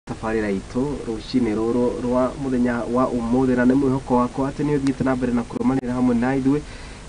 Tabarĩra itũ rũcinĩ rũrũ rwa mũthenya wa ũmũthĩ, na nĩ mwĩhoko wakwa atĩ nĩ ũthiĩte na mbere na kũrũmanĩrĩra hamwe na ithuĩ,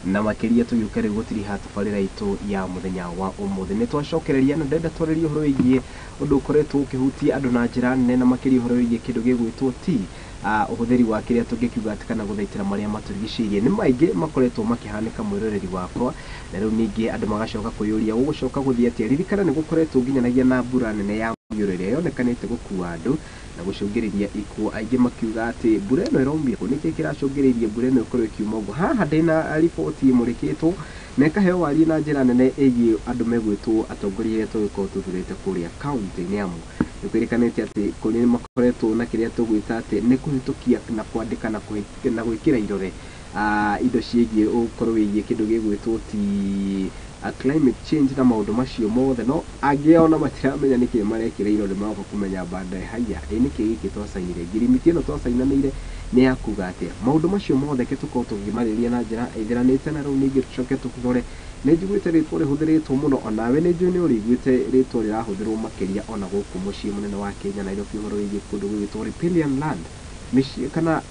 na makĩria tũgĩũka rĩu gũtiriha tabarĩra itũ ya mũthenya wa ũmũthĩ. Nĩ twacokereria na ndĩrenda twarĩrie ũhoro wĩgiĩ ũndũ ũkoretwo ũkĩhutia andũ na njĩra nene, na makĩria ũhoro wĩgiĩ kĩndũ gĩgwĩtwo tea, ũhũthĩri wa kĩrĩa tũngĩkiuga atĩ kana gũthaitĩra marĩa matũrigicĩirie. Nĩ maingĩ makoretwo makĩhanĩka, mwĩroreri wakwa, na rĩu ningĩ andũ magacoka kwĩyũria gũgũcoka gũthiĩ atĩa. Ririkana nĩ gũkoretwo nginyanagia na mbura nene ya mũiyũro ĩrĩa yonekanĩte gũkua andũ na gũcũngĩrĩria ikuũ, aingĩ makiuga atĩ mbura ĩno ĩraumire kũ, nĩkĩ kĩracũngĩrĩirie mbura ĩno ĩkorwo ĩkiuma ũguo. Haha ndĩna riboti ĩmũrĩkĩtwo na ĩkaheo warie na njĩra nene ĩgiĩ andũ megwĩtwo atongoria arĩa tũgĩkorwo tũthurĩte kũrĩa kaunti-inĩ, amu nĩ kwĩrĩkanĩte atĩ kũrĩ makoretwo na kĩrĩa tũgwĩta atĩ nĩ kũhĩtũkia na kwandĩka na gwĩkĩra irore indo ciĩgiĩ ũkorwo wĩgiĩ kĩndũ gĩgwĩtwo ti climate change na maũndũ macio mothe, no angĩ ona matiramenya nĩkĩ marekĩra irore, magoka kũmenya baadaye. Haya, ĩ nĩkĩ gĩkĩ twacainire ngirimiti ĩno twacainanĩire nĩ ya kuga atĩa? Maũndũ macio mothe ke tũkorwo tũkĩmarĩria na njĩra ĩtheranĩte, na rĩu ningĩ tũcoke tũrore. Nĩ njiguĩte rĩtwa rĩhũthĩrĩtwo mũno, onawe nĩ njũĩ nĩ ũrĩiguĩte rĩtwa rĩrahũthĩrwo makĩria ona gũkũ mũciĩ mũnene wa Kenya, Nairobi, ũhoro wĩgiĩ kũndũ gũgwĩtwo riparian land, mĩciĩ kana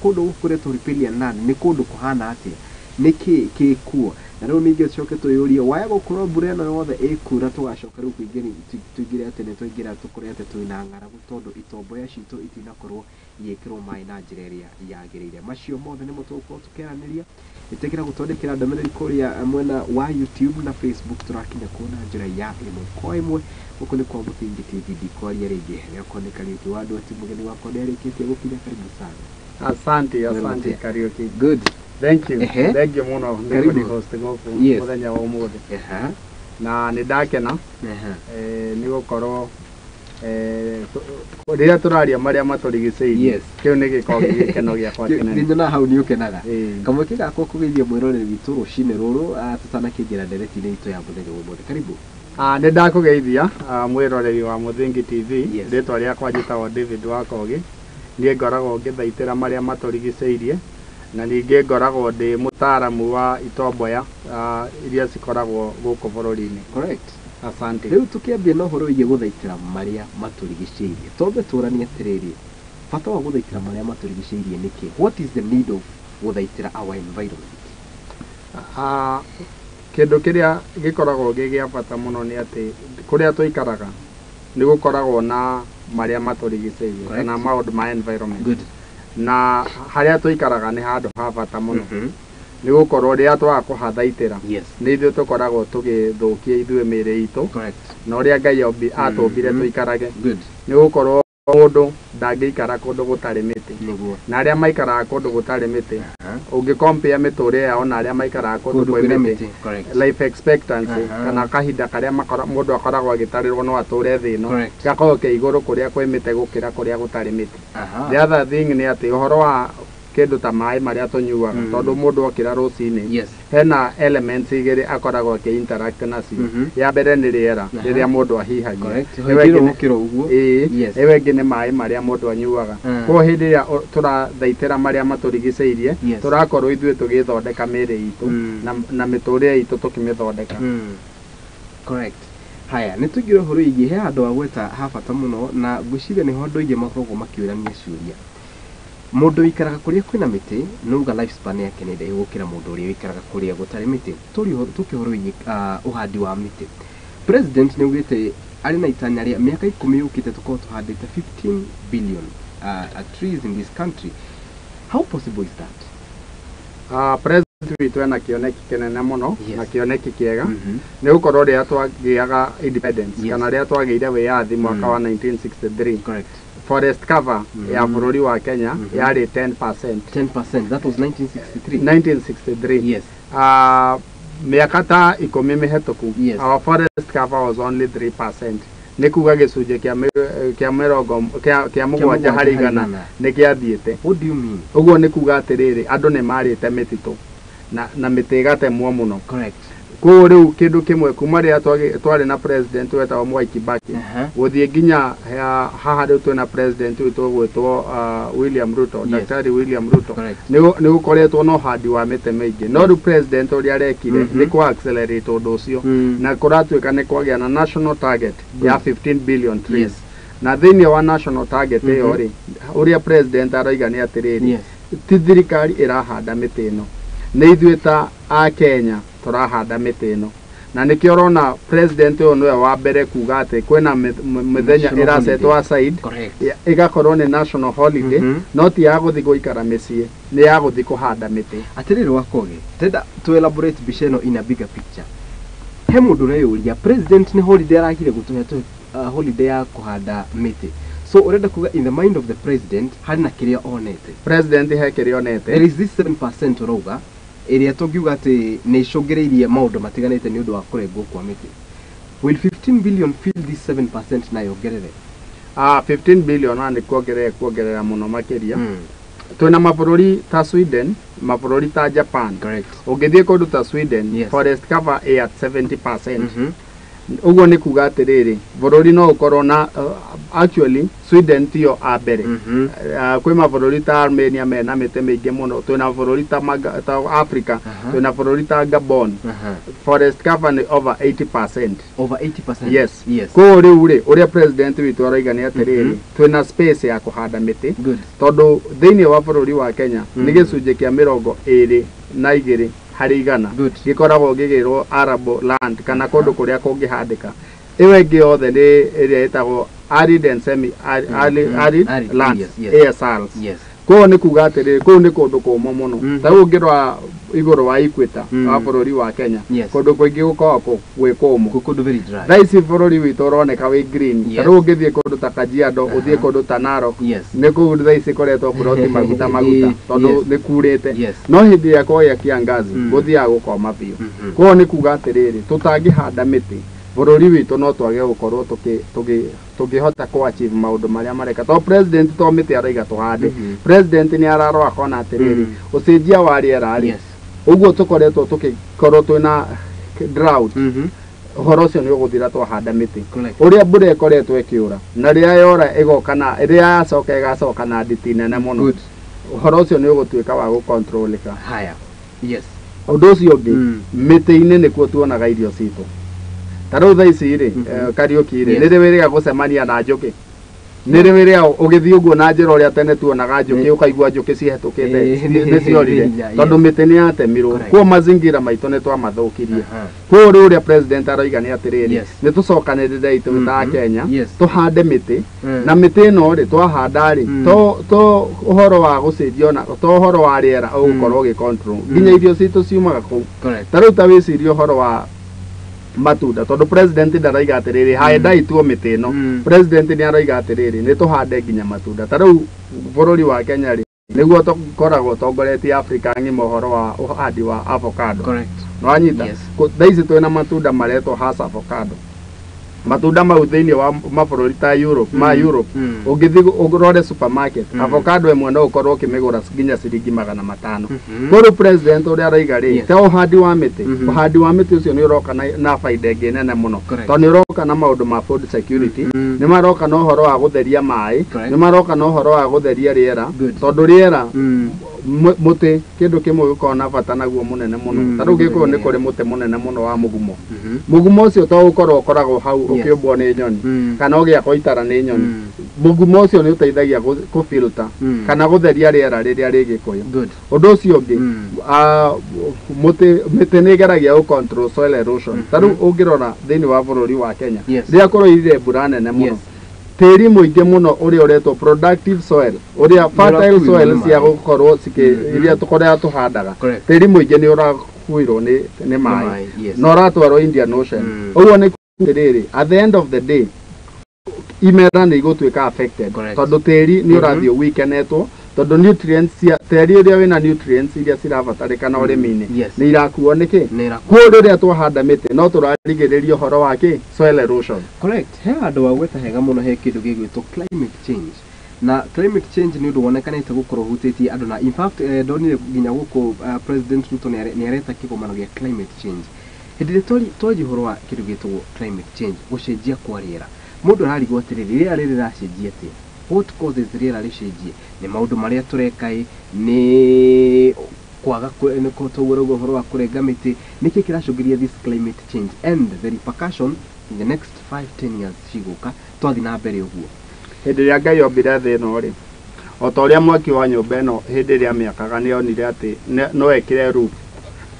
kũndũ gũkũ kũretwo riparian land. Nĩ kũndũ kũhana atĩa? Nĩkĩ gĩkuo? Na rĩu ningĩ tũcoke twĩyũrie, waya gũkorwo mbura ĩno yothe ĩkura, tũgacoka rĩu tũingĩre atĩ nĩ twaingĩra tũkore atĩ twĩna ng'aragu, tondũ itomboya citũ itinakorwo igĩkĩrwo maĩ na njĩra ĩrĩa yagĩrĩire. Macio mothe nĩmo tũgũkorwo tũkĩaranĩria. Ĩtĩkĩra gũtwandĩkĩra ndũmĩrĩri kũrĩa mwena wa YouTube na Facebook, tũrakinya kuo na njĩra ya ĩmwe kwa ĩmwe. Gũkũ nĩ kwa Mũthingi TV. Ndikwaria rĩngĩ, rĩakwa nĩ Kariũki wa andũ ati mũgeni wakwa nĩ arĩkĩtie gũkinya. Karibu sana. Asante, asante Kariuki. Good. Thank you. Ehe. Thank you mũno nĩ Karibu. kũni host gũkũ mũthenya wa ũmũthĩ. Na nĩ ndakena nĩ gũkorwo rĩrĩa tũraria marĩa matũrigicĩirie, kĩu nĩ gĩkoragwo gĩ gĩkeno gĩakwa kĩnene. Nĩ nyonaga hau nĩ ũkenaga. Ĩĩ. Kamweke gakwa kũgeithia mwĩroreri witũ rũcinĩ rũrũ, tũtanakĩingĩra ndereti-inĩ itũ ya mũthenya wa ũmũthĩ. Karibu. Nĩ ndakũgeithia, mwĩroreri wa Mũthingi TV. Yes. Rĩtwa rĩakwa njĩtagwo David Wakogi. Niĩ ngoragwo ngĩthaitĩra marĩa matũrigicĩirie, na ningĩ ngoragwo ndĩ mũtaaramu wa itomboya iria cikoragwo gũkũ bũrũri-inĩ. Correct. Asante. Rĩu tũkĩambia na ũhoro wĩgiĩ gũthaitĩra marĩa matũrigicĩirie, twambe tũranie atĩrĩrĩ, bata wa gũthaitĩra marĩa matũrigicĩirie nĩkĩ? What is the need of gũthaitĩra our environment? Kĩndũ kĩrĩa gĩkoragwo gĩ gĩa bata mũno nĩ atĩ kũrĩa tũikaraga nĩ gũkoragwo na marĩa matũrigicĩirie kana maũndũ ma environment. Good. Na harĩa tũikaraga nĩ handũ ha bata mũno, nĩ gũkorwo rĩrĩa twaga kũhathaitĩra, nĩ ithuĩ tũkoragwo tũgĩthũkia ithuĩ mĩĩrĩ itũ na ũrĩa Ngai atũmbire tũikarage, nĩ gũkorwo mũndũ ndangĩikara kũndũ gũtarĩ mĩtĩ, na arĩa maikaraga kũndũ gũtarĩ mĩtĩ, ũngĩ compare mĩtũrĩre yao na arĩa maikaraga kũndũ kũndũ kwĩ kwĩna mĩtĩ, mĩtĩ. Correct. Life expectancy kana kahinda karĩa mũndũ akoragwo agĩtarĩrwo no atũre thĩ ĩno, gakoragwo ke igũrũ kũrĩa kwĩ mĩtĩ gũkĩra kũrĩa gũtarĩ mĩtĩ. The other thing nĩ atĩ ũhoro wa kĩndũ ta maĩ marĩa tũnyuaga, tondũ mũndũ okĩra rũcinĩ, hena elements igĩrĩ akoragwo akĩ interact nacio. Ya mbere nĩ rĩera rĩrĩa mũndũ ahihagia. Ĩyo Hingĩrwo ĩngĩ gũkĩra ũguo. Ĩĩ, ĩyo ĩngĩ nĩ maĩ marĩa mũndũ anyuaga. Koguo hĩndĩ ĩrĩa tũrathaitĩra marĩa matũrigicĩirie, tũrakorwo ithuĩ tũgĩthondeka mĩĩrĩ itũ na mĩtũrĩre itũ tũkĩmĩthondeka. Correct. Haya, nĩ tũingĩre ũhoro wĩgiĩ he handũ wa gweta ha bata mũno, na ngwĩciria nĩho andũ aingĩ makoragwo makĩũrania ciũria. Mũndũ ũikaraga kũrĩa kwĩna mĩtĩ nĩuga life span yake nĩ ndaihu gũkĩra mũndũ ũrĩa ũikaraga kũrĩa gũtarĩ mĩtĩ. Tũkĩ ũhoro wĩgiĩ ũhandi wa mĩtĩ, president nĩ augĩte arĩ na itanya rĩa mĩaka 10 yũkĩte tũkorwo tũhandĩte 15 billion trees in this country. How possible is that? President witũ ena kĩoneki kĩnene mũno na kĩoneki kĩega, nĩ gũkorwo rĩrĩa twagĩaga independence, kana rĩrĩa twagĩire wĩyathi mwaka wa 1963, forest cover ya bũrũri wa Kenya yarĩ 10%. 10%. That was 1963. 1963. Mĩaka ta 10 mĩhetũku, our forest cover was only 3%, nĩ kuga gĩcunjĩ kĩa mĩrongo kĩa 7 harĩ 100 nĩ kĩathiĩte. What do you mean? Ũguo nĩ kuga atĩrĩrĩ, andũ nĩ marĩte mĩtitũ na mĩtĩ ĩgatemwo mũno. Koguo rĩu kĩndũ kĩmwe kuma rĩrĩa twarĩ na president wetagwo Mwai Kibaki gũthiĩ nginya haha rĩu twĩna president witũ ũgwĩtwo William Ruto, Daktari William Ruto, nĩ gũkoretwo na ũhandi wa mĩtĩ mĩingĩ, no rĩu president ũrĩa arekire nĩ kũ accelerate ũndũ ũcio, na kũratuĩka nĩ kwagĩa na national target ya 15 billion trees. Na thĩinĩ wa national target ĩyo rĩ, ũrĩa president aroiga nĩ atĩrĩrĩ, ti thirikari ĩrahanda mĩtĩ ĩno, nĩ ithuĩ ta a Kenya tũrahanda mĩtĩ ĩno. Na nĩkĩo ũrona president ũyũ nĩwe wa mbere kuga atĩ kwĩna mĩthenya ĩrasetwo aside ĩgakorwo nĩ national holiday, no ti ya gũthiĩ gũikara mĩciĩ, nĩ ya gũthiĩ kũhanda mĩtĩ. Atĩrĩrĩ Wakoge, tenda to elaborate mbica ĩno in a bigger picture. He mũndũ ũreyũria president nĩ holiday aragire gũtũhe holiday ya kũhanda mĩtĩ. So ũrenda kuga in the mind of the president harĩ na kĩrĩa onete. President he kĩrĩa onete. There is this 7% ũrauga ĩrĩa tũngiuga atĩ nĩ icũngĩrĩirie maũndũ matiganĩte nĩ ũndũ wa kũrengwo kwa mĩtĩ. Will 15 billion fill this 7% na yongerere? 15 billion nĩ kuongerera mũno makĩria. Twĩna mabũrũri ta Sweden, mabũrũri ta Japan. Ũngĩthiĩ kũndũ ta Sweden, forest cover ĩ at 70%. Ũguo nĩ kuga atĩrĩrĩ, bũrũri no ũkorwo na actually Sweden tiyo a mbere. Kwĩ mabũrũri ta Armenia mena mĩtĩ mĩingĩ mũno, twĩna bũrũri ta Africa, twĩna bũrũri ta Gabon. Forest cover nĩ over 80%. Over 80%? Yes. Koguo rĩu rĩ, ũrĩa president witũ aroiga nĩ atĩrĩrĩ, twĩna space ya kũhanda mĩtĩ. Tondũ thĩinĩ wa bũrũri wa Kenya nĩ gĩcunjĩ kĩa 22 harĩ igana gĩkoragwo gĩgĩrwo arable land kana kũndũ kũrĩa kũngĩhandĩka. Ĩyo ĩngĩ yothe nĩ ĩrĩa ĩtagwo arid and semi arid lands, ASRs. Koguo nĩ kuga atĩrĩrĩ, kũu nĩ kũndũ kũmũ mũno. Ta rĩu ũngĩrora igũrũ wa equator wa bũrũri wa Kenya, kũndũ kũingĩ gũkoragwo gwĩ kũmũ. Kũndũ very dry. Thaa ici bũrũri witũ ũroneka wĩ green. Ta rĩu ũngĩthiĩ kũndũ ta Kajiado, ũthiĩ kũndũ ta Narok, nĩ kũu thaa ici koretwo buroti maguta maguta tondũ nĩ kurĩte. No hĩndĩ ĩrĩa kwagĩa kiangazi gũthiaga gũkoma biũ. Koguo nĩ kuga atĩrĩrĩ, tũtangĩhanda mĩtĩ bũrũri witũ no twage gũkorwo tũngĩhota kũ achieve maũndũ marĩa mareka. To president to mĩtĩ araiga tũhande, president nĩ ararora akona atĩrĩrĩ, ũcenjia wa rĩera rĩ, ũguo tũkoretwo tũgĩkorwo twĩna drought, ũhoro ũcio nĩ ũgũthira twahanda mĩtĩ. Ũrĩa mbura ĩkoretwo ĩkĩũra na rĩrĩa yora ĩgoka na rĩrĩa yacoka ĩgacoka na nditi nene mũno, ũhoro ũcio nĩ ũgũtuĩka wa gũcontrolĩka. Ũndũ ũcio ũngĩ, mĩtĩ-inĩ nĩkuo tuonaga irio citũ. Ta rĩu thaa ici rĩ, Kariũki rĩ, nĩ rĩ wĩrĩga gũcemania na njũkĩ? Nĩ rĩ wĩrĩga ũgĩthiĩ ũguo na njĩra ũrĩa tene tuonaga njũkĩ, ũkaigua njũkĩ cihetũkĩte, nĩ ciorire tondũ mĩtĩ nĩ yatemirwo. Koguo mazingira maitũ nĩ twamathũkirie. Koguo rĩu ũrĩa president aroiga nĩ atĩrĩrĩ, nĩ tũcokanĩrĩre ithuĩ ta Kenya, tũhande mĩtĩ, na mĩtĩ ĩno rĩ, twahanda rĩ, to ũhoro wa gũcenjia ona to ũhoro wa rĩera ũgũkorwo ũgĩcontrol, nginya irio citũ ciumaga kũu. Ta rĩu ta wĩcirie ũhoro wa matunda, tondũ president ndaraiga atĩrĩrĩ, handai tuo mĩtĩ ĩno. President nĩ araiga atĩrĩrĩ, nĩ tũhande nginya matunda. Ta rĩu bũrũri wa Kenya rĩ, nĩguo tũkoragwo tongoretie Africa ng'ima ũhoro wa ũhandi wa avocado. Nĩwanyita? Thaa ici twĩna matunda maretwo Hass avocado. Matunda mau thĩinĩ wa mabũrũri ta Europe, ma Europe, ũngĩthiĩ ũrore supermarket, avocado ĩmwe no ũkorwo ũkĩmĩgũra nginya ciringi 500. Koguo president ũrĩa araiga rĩ, ta ũhandi wa mĩtĩ, ũhandi wa mĩtĩ ũcio nĩ ũroka na baida ĩngĩ nene mũno, tondũ nĩ ũroka na maũndũ ma food security, nĩ maroka na ũhoro wa gũtheria maĩ, nĩ maroka na ũhoro wa gũtheria rĩera, tondũ rĩera mũtĩ kĩndũ kĩmwe gĩkoragwo na bata naguo mũnene mũno. Ta rĩu Gĩkũyũ nĩ kũrĩ mũtĩ mũnene mũno wa mũgumo. Mũgumo ũcio to ũkorwo ũkoragwo hau ũkĩũmbwo nĩ nyoni kana ũgĩakwo itara nĩ nyoni. Mũgumo ũcio nĩ ũteithagia kũfilter kana gũtheria rĩera rĩrĩa rĩ Gĩkũyũ. Ũndũ ũcio ũngĩ, mĩtĩ nĩ ĩgeragia gũ control soil erosion. Ta rĩu ũngĩrora thĩinĩ wa bũrũri wa Kenya, rĩrĩa kũroirire mbura nene mũno, tĩri mũingĩ mũno ũrĩa ũretwo productive soil, ũrĩa fertile soil cia gũkorwo iria tũkorĩa tũhandaga, tĩri mũingĩ nĩ ũrakuirwo nĩ maĩ na ũratwarwo Indian Ocean. Ũguo nĩ atĩrĩrĩ, at the end of the day imera nĩ igũtuĩka affected, tondũ tĩri nĩ ũrathiĩ ũwikenetwo, tondũ nutrients cia tĩri ũrĩa wĩna nutrients iria cirabatarĩkana ũrĩmi-inĩ nĩ irakuo nĩkĩ. Koguo rĩrĩa twahanda mĩtĩ no tũrarigĩrĩria ũhoro wa kĩ soil erosion. Correct. He handũ wagweta hega mũno, he kĩndũ gĩgwĩtwo climate change. Na climate change nĩ ũndũ wonekanĩte gũkorwo ũhutĩtie andũ, na in fact ndonire nginya gũkũ President Ruto nĩ areta kĩgomano gĩa climate change. Hĩndĩ ĩrĩa twaria ũhoro wa kĩndũ gĩtagwo climate change, gũcenjia kwa rĩera, mũndũ ararigwo atĩrĩrĩ, rĩera rĩrĩ rĩracenjia atĩa? What causes rĩera rĩcenjie? Nĩ maũndũ marĩa tũreka ĩ, nĩ kwaga tũguo ũhoro wa kũrenga mĩtĩ, nĩkĩ kĩracũngĩrĩria this climate change and the repercussion in the next 5-10 years cigũka twathiĩ na mbere ũguo. Hĩndĩ ĩrĩa Ngai ombire thĩ ĩno rĩ, o ta ũrĩa mwaki wa nyũmba ĩno hĩndĩ ĩrĩa mĩakaga nĩ onire atĩ no ekĩre roof,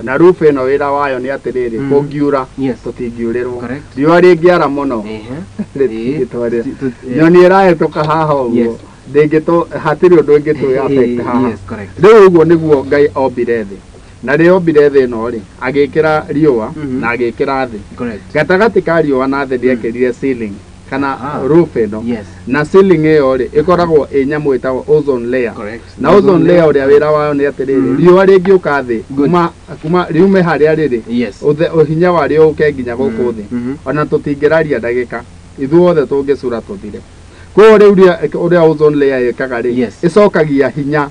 na roof ĩno wĩra wayo nĩ atĩrĩrĩ, kũngiura tũtingiurĩrwo, riũa rĩngĩara mũno rĩtingĩtwarĩra, nyoni ĩrahĩtũka haha ũguo ndĩngĩtũ, hatirĩ ũndũ ĩngĩtũ affect haha. Rĩu ũguo nĩguo Ngai ombire thĩ, na rĩrĩa ombire thĩ ĩno rĩ, agĩkĩra riũa na agĩkĩra thĩ. Gatagatĩ ka riũa na thĩ ndĩekĩrire ceiling kana roof ĩno. Na ceiling ĩyo rĩ, ĩkoragwo ĩ nyamũ ĩtagwo ozone layer. Na ozone layer ũrĩa wĩra wayo nĩ atĩrĩrĩ, riũa rĩngĩũka thĩ kuma riume harĩa rĩrĩ, ũhinya warĩo ũke nginya gũkũ thĩ, ona tũtingĩraria ndagĩka, ithuothe tũngĩcura tũthire. Koguo rĩu ũrĩa ozone layer ĩkaga rĩ, ĩcokagia hinya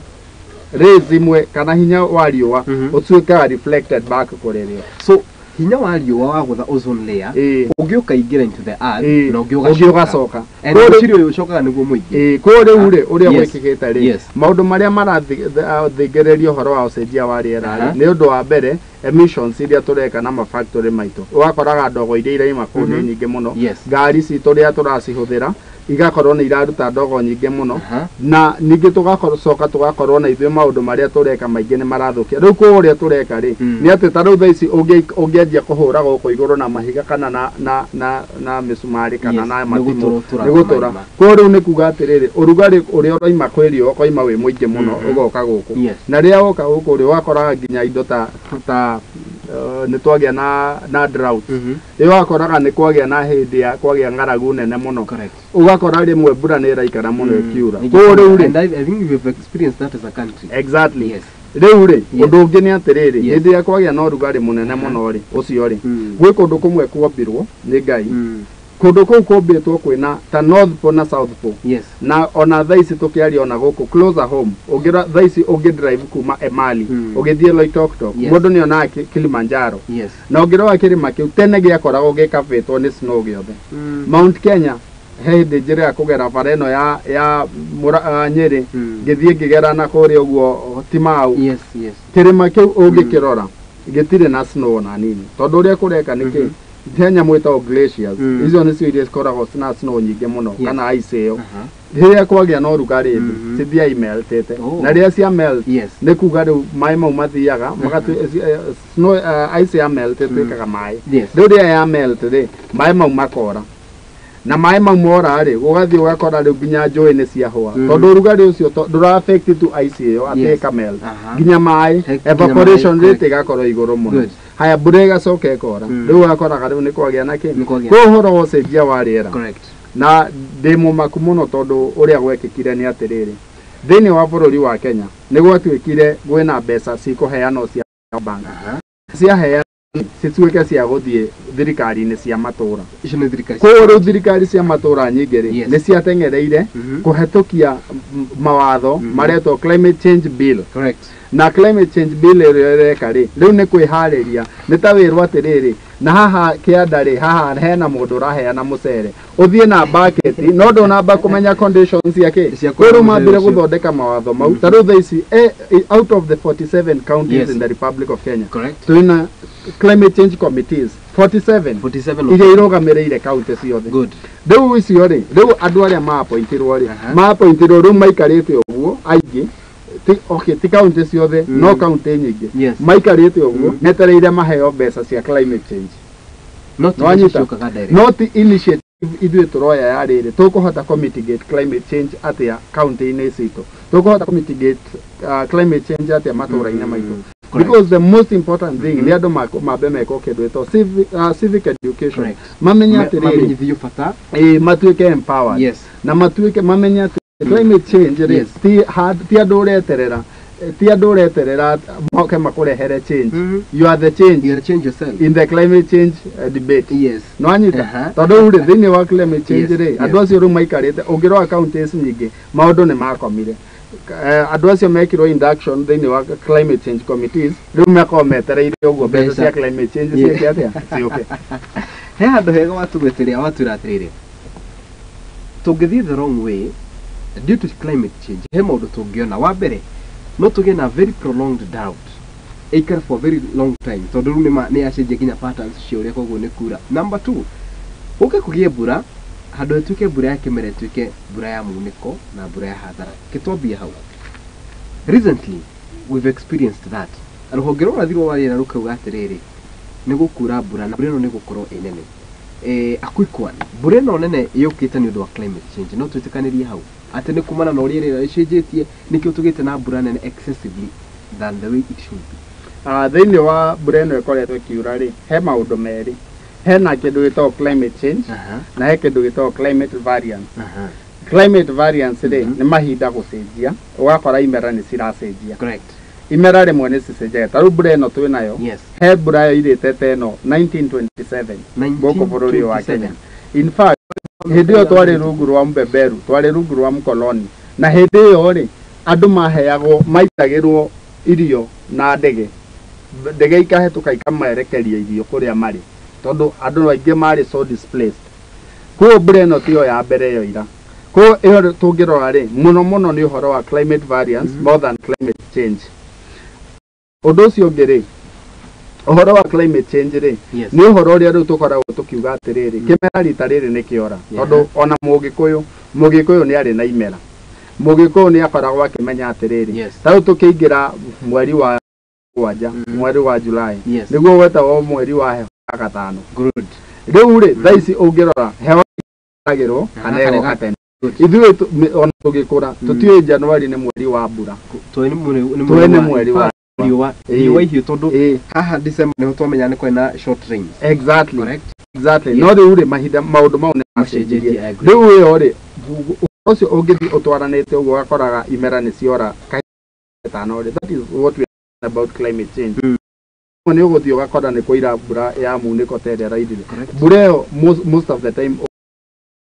rays imwe kana hinya wa riũa ũtuĩkaga reflected back kũrĩ rĩo. So hinya wa riũa wagũtha ozone layer ũngĩ ũkaingĩra into the earth na ũngĩ ũgacoka. Gũtirĩ ũyũ ũcokaga nĩguo mũingĩ. Koguo rĩu rĩ, ũrĩa gwĩkĩkĩte rĩ, maũndũ marĩa marathingĩrĩria ũhoro wa ũcenjia wa rĩera rĩ, nĩ ũndũ wa mbere emissions iria tũreka na mafactory maitũ. Ũgakoraga ndogo iria iraima kũu nĩ nyingĩ mũno, ngari citũ rĩrĩa tũracihũthĩra igakorwo nĩ iraruta ndogo nyingĩ mũno, na ningĩ tũgacoka tũgakorwo na ithuĩ maũndũ marĩa tũreka maingĩ nĩ marathũkia. Rĩu kũu ũrĩa tũreka rĩ, nĩ atĩ ta rĩu thaa ici ũngĩanjia kũhũra gũkũ igũrũ na mahiga kana na mĩcumarĩ kana na matimũ, nĩ gũtũra. Koguo rĩu nĩ kuga atĩrĩrĩ, ũrugarĩ ũrĩa ũraima kwĩ riũa ũkoima wĩ mũingĩ mũno ũgoka gũkũ, na rĩrĩa woka gũkũ rĩ, ũgakoraga nginya indo ta nĩ twagĩa na drought. Rĩu ũgakoraga nĩ kwagĩa na hĩndĩ ya kwagĩa ng'aragu nene mũno, ũgakora rĩmwe mbura nĩ ĩraikara mũno ĩkiura. Koguo rĩu rĩ, and I think we have experienced that as a country. Exactly. Rĩu rĩ, ũndũ ũngĩ nĩ atĩrĩrĩ, hĩndĩ ĩrĩa kwagĩa na ũrugarĩ mũnene mũno rĩ, ũcio rĩ, gwĩ kũndũ kũmwe kuombirwo nĩ Ngai, kũndũ kũu kũmbĩtwo kwĩna ta North Pole na South Pole. Na ona thaa ici tũkĩaria ona gũkũ closer home, ũngĩra thaa ici ũngĩ drive kuma Emali ũgĩthiĩ Loitoktok, mũndũ nĩ onaga Kilimanjaro. Na ũngĩrora kĩrĩma kĩu tene gĩakoragwo gĩkabĩtwo nĩ snow gĩothe. Mount Kenya he hĩndĩ njĩra ya kũgera bara ĩno ya Nyĩrĩ, ngĩthiĩ ngĩgera na kũrĩa ũguo Timau. Kĩrĩma kĩu ũngĩkĩrora gĩtirĩ na snow ona nini, tondũ ũrĩa kũreka nĩ kĩ, he nyamũ ĩtagwo glaciers, icio nĩcio iria cikoragwo na snow nyingĩ mũno kana ice ĩyo. Rĩrĩa kwagĩa na ũrugarĩ thĩ, cithiaga imeltĩte, na rĩrĩa cia melt nĩ kuga rĩu maĩ mau mathiaga snow, ice ya melt ĩtuĩkaga maĩ. Rĩu rĩrĩa ya melt rĩ, maĩ mau makora, na maĩ mau mora rĩ, ũgathiĩ ũgakora rĩu nginya njũĩ nĩ ciahũa, tondũ ũrugarĩ ũcio ndũra affect tu ice ĩyo atĩ ĩka melt, nginya maĩ evaporation rate ĩgakorwo igũrũ mũno. Haya, mbura ĩgacoka ĩkora, rĩu ũgakoraga rĩu nĩ kwagĩa na kĩ, kwa ũhoro wa ũcenjia wa rĩera. Na ndĩ mũmaku mũno tondũ ũrĩa gwekĩkire nĩ atĩrĩrĩ, thĩinĩ wa bũrũri wa Kenya nĩ gwatuĩkire kwĩna mbeca cikũheanwo cia bank, ciaheanwo cituĩke cia gũthiĩ thirikari-inĩ cia matũra. Koguo rĩu thirikari cia matũra nyingĩ rĩ, nĩ ciateng'ereire kũhetũkia mawatho maretwo climate change bill. Na climate change bill ĩrĩa ĩreka rĩ, rĩu nĩ kwĩharĩria, nĩ ta wĩrwo atĩrĩrĩ, na haha kĩanda rĩ, haha hena mũndũ ũraheana mũcere, ũthiĩ na bucket, no ndũnamba kũmenya conditions ciake. Koguo rĩu mambire gũthondeka mawatho mau. Ta rĩu thaa ici, out of the 47 counties in the Republic of Kenya, twĩna climate change committees 47 iria irũgamĩrĩire county ciothe. Rĩu icio rĩ, rĩu andũ arĩa ma-appointirwo rĩ, ma-appointirwo rĩu maikarĩte ũguo aingĩ, ti county ciothe, no county nyingĩ maikarĩte ũguo metereire maheo mbeca cia climate change. No ti initiative ithuĩ tũroya ya rĩrĩ, tũkũhota kũ-mitigate climate change atĩa county-inĩ citũ, tũkũhota kũ-mitigate climate change atĩa matũra-inĩ maitũ. Because the most important thing nĩ andũ mambe mekwo kĩndũ gĩtagwo civic education, mamenye atĩrĩrĩ, matuĩke empowered, na matuĩke mamenye atĩ climate change rĩ, ti andũ ũreterera, ti andũ ũreterera moke makũrehere change. You are the change. You are change yourself in the climate change debate. No anyita tondũ rĩu rĩ, thĩinĩ wa climate change rĩ, andũ acio rĩu maikarĩte, ũngĩrora counties nyingĩ maũndũ nĩ makomire. Andũ acio mekirwo induction thĩinĩ wa climate change committees, rĩu makorwo metereire ũguo mbeca cia climate change ciĩke atĩa, ciũke. He handũ hega watũgwetĩria watwĩra atĩrĩrĩ, tũngĩthiĩ the wrong way due to climate change, he maũndũ tũngĩona. Wa mbere, no tũgĩe na very prolonged drought, ĩikare for a very long time, tondũ rĩu nĩ yacenjia nginya patterns cia ũrĩa koguo nĩ kura. Number 2, gũke kũgĩe mbura Handũ ĩtuĩke mbura ya kĩmera ĩtuĩke mbura ya munĩko na mbura ya hathara. Kĩtwambie hau. Recently we've experienced that. Rũhonge rwa ũrathi wa rĩera rũkauga atĩrĩrĩ, nĩ gũkura mbura na mbura ĩno nĩ gũkorwo ĩ nene. A quick one. Mbura ĩno nene yũkĩte nĩ ũndũ wa climate change. No twĩtĩkanĩrie hau atĩ nĩ kumana na ũrĩa rĩera rĩcenjetie nĩkĩo tũgĩte na mbura nene excessively than the way it should be. Thĩinĩ wa mbura ĩno ĩkoretwo ĩkiura rĩ, he maũndũ merĩ. Hena kĩndũ gĩtagwo climate change na he kĩndũ gĩtagwo climate variance. Climate variance rĩ, nĩ mahinda gũcenjia, ũgakora imera nĩ ciracenjia. Correct. Imera rĩmwe nĩ cicenjagia. Ta rĩu mbura ĩno twĩ nayo, Yes. he mbura yoirĩte ta ĩno 1927 gũkũ bũrũri wa Kenya. In fact, hĩndĩ ĩyo twarĩ rungu rwa mbeberu, twarĩ rungu rwa mũkoloni, na hĩndĩ ĩyo rĩ, andũ maheagwo, maitagĩrwo irio na ndege. Ndege ikahĩtũka ikamerekeria irio kũrĩa marĩ, tondũ andũ aingĩ marĩ so displaced. Koguo mbura ĩno tiyo ya mbere yoira. Koguo ĩyo tũngĩrora rĩ, mũno mũno nĩ ũhoro wa climate variance more than climate change. Ũndũ ũcio ũngĩ rĩ, ũhoro wa climate change rĩ, Yes. nĩ ũhoro ũrĩa rĩu tũkoragwo tũkiuga atĩrĩrĩ, kĩmera rita rĩrĩ nĩ kĩora. Tondũ ona Mũgĩkũyũ nĩ arĩ na imera. Mũgĩkũyũ nĩ akoragwo akĩmenya atĩrĩrĩ, Yes. ta rĩu tũkĩingĩra mweri wa mũgwanja, mweri wa July, Yes. nĩguo wetagwo mweri wa heho ya gatano. Good. Rĩu rĩ, thaa ici ũngĩrora heho ĩragĩrwo kana Kana ĩgoka tene. Good. Ithuĩ ona tũgĩkũra tũtiũĩ January nĩ mweri wa mbura. Tũĩ nĩ mweri wa riũa, riũa ihiũ tondũ haha December nĩho twamenya nĩ kwarĩ na short rains. Exactly. Correct. Exactly. Yes. No rĩu rĩ, mahinda maũndũ mau nĩ Macenjetie, macenjirie. I agree. Rĩu ĩyo rĩ, ũcio ũngĩthiĩ ũtwaranĩte ũguo ũgakoraga imera nĩ ciora kahinda gatano rĩ. That is what we are about climate change. Nĩ ũgũthiĩ ũgakora nĩ kũira mbura ya munĩko ta ĩrĩa ĩrairire. Correct. Mbura ĩyo most of the time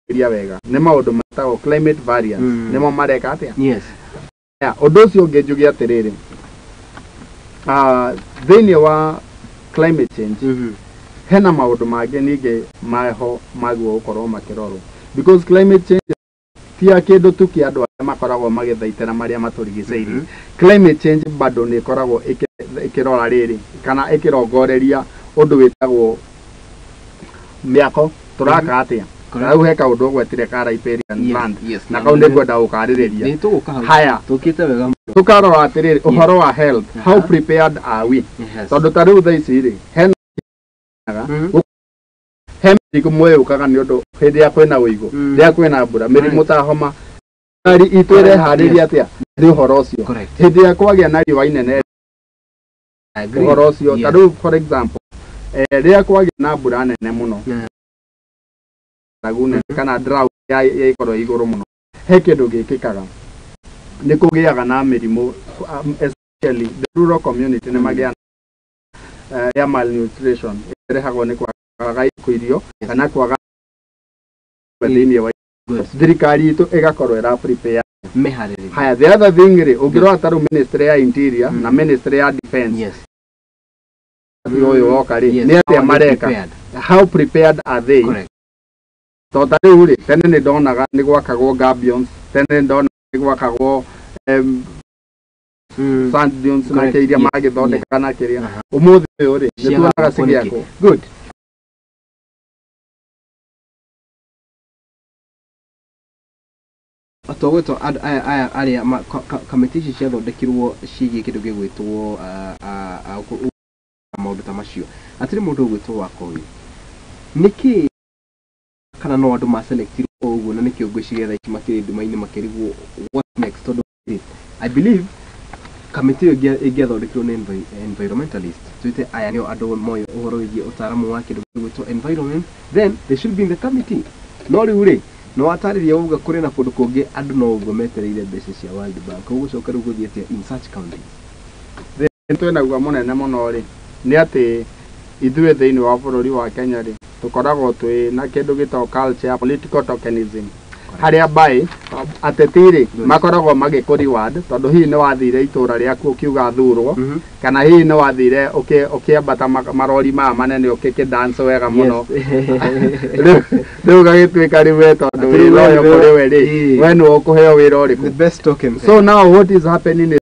ũkĩria wega nĩ maũndũ metagwo climate variance. Nĩmo mareka atĩa? Yes. Ũndũ ũcio ũngĩ njuge atĩrĩrĩ, thĩinĩ wa climate change hena maũndũ mangĩ ningĩ maho maguo gũkorwo makĩrorwo, because climate change ti ya kĩndũ tu kĩa andũ arĩa makoragwo magĩthaitĩra marĩa matũrigicĩirie. Climate change bado nĩ ĩkoragwo ĩkĩrora rĩrĩ kana ĩkĩrongoreria ũndũ wĩtagwo mĩako tũraka atĩa. Rĩu he kaũndũ ũgwetire ka riparian land, na kau nĩ ngwenda gũkarĩrĩria. Nĩ tũgũka hau. Haya. Tũkĩte wega mũno. Tũkarora atĩrĩrĩ, ũhoro wa health, how prepared are we? Yes. Tondũ ta rĩu thaa ici rĩ, hena he mĩrimũ yũkaga nĩ ũndũ hĩndĩ ĩrĩa kwĩna ũigũ, rĩrĩa kwĩna mbura, mĩrimũ ta homa. Thirikari itũ ĩreharĩria atĩa nĩ ũhoro ũcio? Correct. Hĩndĩ ĩrĩa kwagĩa na riũa inene, I agree. ũhoro ũcio, ta Yes. rĩu for example, rĩrĩa kwagĩa na mbura nene mũno, ng'aragu nene kana drought ya ĩkorwo igũrũ mũno, he kĩndũ gĩkĩkaga, nĩ kũgĩaga na mĩrimũ, especially the rural community nĩ magĩaga ya malnutrition ĩrehagwo nĩ kwaga irio kana kwaga thĩinĩ wa Good. thirikari itũ ĩgakorwo ĩra prepare Meharĩrĩria. Haya, the other thing rĩ, ũngĩrora ta rĩu ministry ya interior na ministry ya defense, Yes. ũyũ woka rĩ, Yes. nĩ atĩa How are they mareka? prepared? How prepared are they? Correct. Tondũ ta rĩu rĩ, tene nĩ ndonaga nĩ gwakagwo gabions, tene nĩ ndonaga nĩ gwakagwo sand dunes na Correct. kĩrĩa Yes. magĩthondeka na kĩrĩa. Aha. Ũmũthĩ ũyũ rĩ, nĩ Ciagakwo tuonaga nĩkĩ? cigĩakwo. Good. Tũgwĩtwo andũ aya aya arĩa kamĩtĩ ici ciathondekirwo ciĩgiĩ kĩndũ gĩgwĩtwo maũndũ ta macio. Hatirĩ mũndũ ũgwĩtwo Wakowi. Nĩkĩ kana no andũ maselectirwo o ũguo, na nĩkĩo ngwĩciria thaa ici makĩrĩ nduma-inĩ makĩrigwo what next, tondũ I believe kamĩtĩ ĩyo ĩngĩathondekirwo nĩ environmentalist, tuĩte aya nĩo andũ moĩ ũhoro wĩgiĩ ũtaaramu wa kĩndũ gĩgwĩtwo environment, then they should be in the committee. No rĩu rĩ, no watarĩria wauga kũrĩ na kũndũ kũngĩ andũ no ũguo metereire mbeca cia World Bank. Ũgũcoka rĩu gũthiĩ atĩa in such counties? Twĩnaguo mũnene mũno rĩ, nĩ atĩ ithuĩ thĩinĩ wa bũrũri wa Kenya rĩ, tũkoragwo twĩ na kĩndũ gĩtagwo culture ya political tokenism, harĩa mbaĩ ateti rĩ makoragwo magĩkũ reward tondũ hihi nĩ wathire itũra rĩaku ũkiuga thurwo, kana hihi nĩ wathire ũkĩambata marori maya manene ũkĩkĩ dance wega mũno. Rĩu gagĩtuĩka rĩu we tondũ Atĩ wĩ we loyal nĩwe kũrĩ we rĩ, we nĩwe ũkũheo wĩra ũrĩkũ. The best token. So now what is happening is